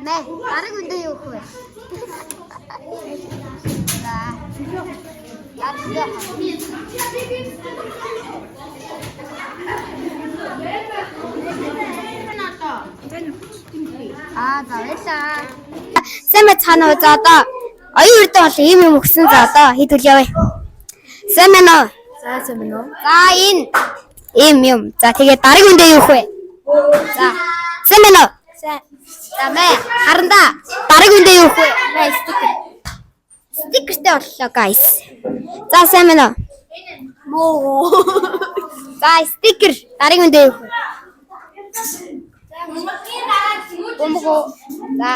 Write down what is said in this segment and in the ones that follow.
мэ. Дараг үндэ юу өгөх вэ? За. За зүгээ. Аа за баярлаа. Сайн байцгаана уу? За одоо оюун эрдэнэ бол ийм юм өгсөн. За одоо хэд үл явъя. Сайн байна уу? За сайн байна уу? За энэ ийм юм. За тэгээд дараг үндэ юу өгөх вэ? За. Сайн байна уу? Сайн. За мэ харандаа дараг үндэ юу өгөх вэ? Мэ стикер. Стикертэй боллоо guys. За сайн байна уу? Муу. За стикер дараг үндэ юу өгөх вэ? Бөмбөг үү? За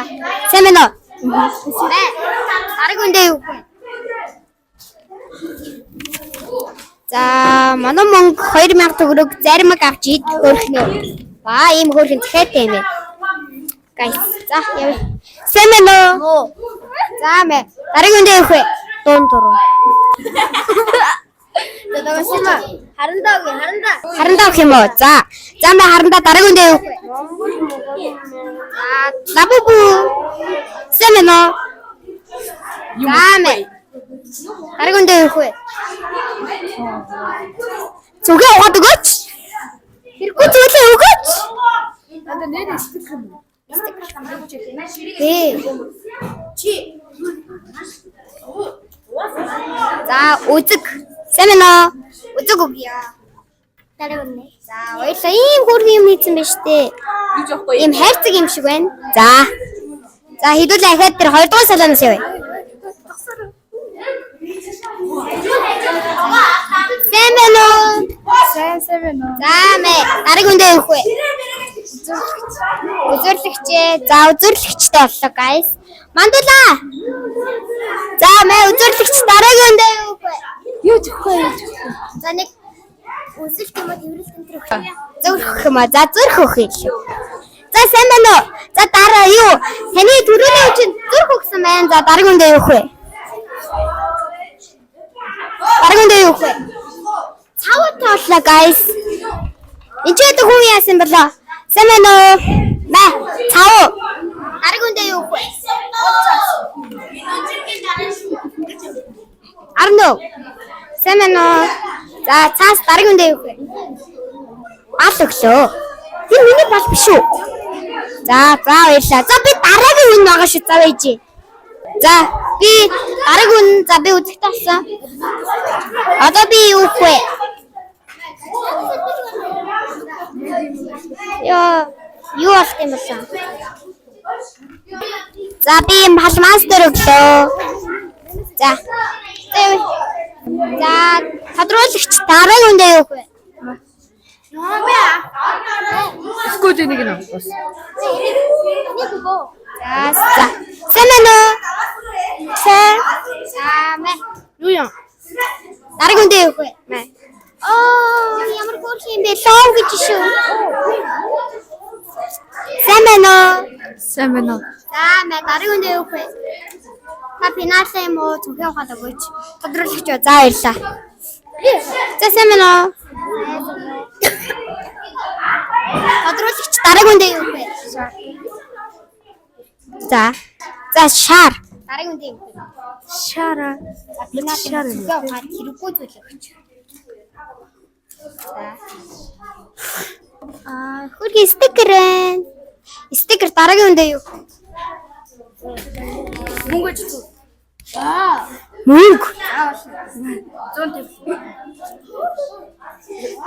сайн байна уу? Мэ дараг үндэ юу өгөх вэ? За манай мөнгө 2000 төгрөг заримаг авч ид хөөрхнөө. Баа ийм хөөрхөн захиатай юм байна. Guys за явъя. Сайн байна уу? Муу. За мэ дараагийн үндэ юу вэ? Дуун дуруу. За дагсан. Харандаа үгүй харандаа. Харандаа өгөх юм уу? За. За мэ харандаа дараагийн үндэ юу вэ? За лабубу. Сайн байна уу? За мэ. Дараагийн үндэ юу вэ? Зүгээ угаад өгөөч. Хэрэггүй зүйлээ өгөөч. Надад нэр стикер юм. Бэ. Чи. За үзэг. Сайн байна уу? Үзэг өгье. Дараа үнэ. За баярлалаа. Ийм хөөрхөн юм хийсэн байж тээ. Юу жоохгүй. Ийм хайрцаг юм шиг байна. За. За хэдүүлээ ахаад тэр 2 дугаар салаанаас явъя. Сайн байна уу? Сайн сайн байна уу? За мэ. Дараагийн үндэ юу вэ? Үзүүрлэгч ээ. За үзүүрлэгчтэй боллоо guys. Мандула. За мэ үзүүрлэгч дараагийн үндэ юу вэ? Юу жоохгүй юу жоохгүй. За нэг үзэлт юм уу тэрвэрлэлт энэ төр өгөх юм. Зүрх өгөх юм аа. За зүрх өгөх юм лээ. За сайн байна уу? За дараа юу? Таны төрөний үчин зүрх өгсөн байна. За дараагийн үндэ юу өгөх вэ? Дараагийн үндэ юу өгөх вэ? Цаваатай боллоо guys. Энд ч гэдэг хүн яасан болоо? Сайн байна уу? Мэ цав. Дараагийн үндэ юу өгөх вэ? 14. Сайн байна уу? За цаас дараагийн үндэ юу вэ? Бал өглөө. Тэр миний бал биш үү? За за баярлалаа. За би дараагийн үн байгаа шүү. За байж. За би дараагийн үн за би үзэхтэй болсон. Одоо би юу өгөх вэ? Йоо юу болт юм болсон? За би палмастер өглөө. За. За явъя. За тодруулагч дараагийн үндэ юу вэ? Скүүл нэг нь авах. За за. Сайн байна уу? Сайн. За мэ. Юу юм? Дараагийн үндэ юу вэ? Мэ. Оо ямар хөөрхөн юм бэ? Лов гэж шүү. Сайн байна уу? Сайн байна уу? За мэ дараагийн үндэ юу вэ? Та финалаа юм уу? Зүрхээ ухаад өгөөч. Тодруулагч юу? За баярлалаа. За сайн байна уу? Тодруулагч дараагийн үндэ юу вэ? За. За шар. Дараагийн үндэ юу вэ? Шара. За финал Шар юм. зүрхээ ухаад хэрэггүй зүйл өгч. За. Аа хөргийн стикер байна. Стикер дараагийн үндэ юу? Мөнгө ч зү. Аа. Мөнгө. 150.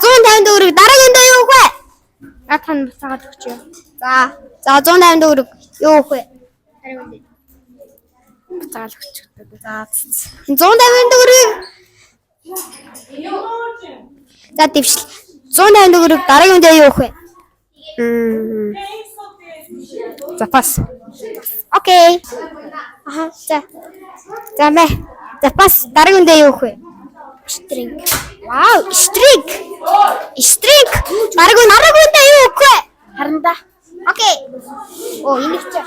150 төгрөг дараагийн үндэ юу өгөх вэ? Наадах нь буцаагаад өгч юу. За. За 150 төгрөг юу өгөх вэ? Дараагийн үндэ. Буцаагаад өгч. За. 150 төгрөг. За дэвшил. 150 төгрөг дараагийн үндэ юу өгөх вэ? Мм. Запас. Окей. Аха за. За мэ. Запас дараагийн үндэ юу өгөх вэ? Стринг. Вау, стринг. Стринг. Дараагийн үндэ юу өгөх вэ? Харандаа. Окей. Оо энийг чи.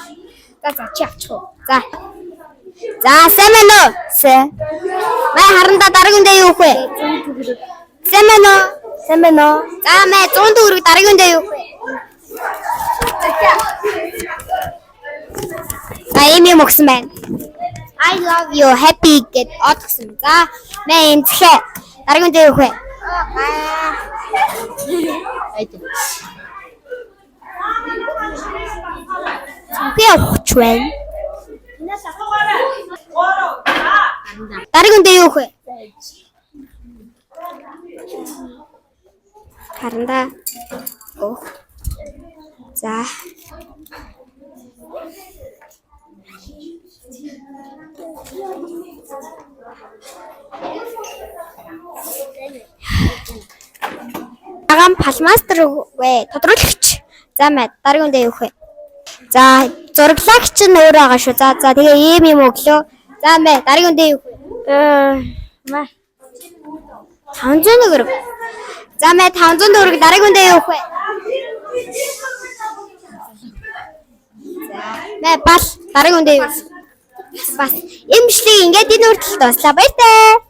За за чи авчих уу. За. За сайн байна уу? Сайн. Мэ харандаа дараагийн үндэ юу өгөх вэ? Сайн байна уу? Сайн байна уу? За мэ 100 төгрөг дараагийн үндэ юу өгөх вэ? За, ийм юм өгсөн байна. I love you, happy гэд од өгсөн. За, мэ эмзэхээ. Дараагийн дээр өгөх вэ? Би явах байна. Дараагийн дээр юу өгөх вэ? Харандаа. Өөх. За. Агаан палмастер вэ? Тодруулагч. За мэ дараагийн дээр юу вэ? За, зураглагч нь өөр байгаа шүү. За за тэгээ ийм юм өглөө. За мэ дараагийн дээр юу вэ? Мэ. 500 төгрөг. За мэ 500 төгрөг дараагийн дээр юу вэ? За мэ бал дараагийн дээр юу? Бас энэ бичлэг ингээд энэ хүртэл дууслаа. Баяртай.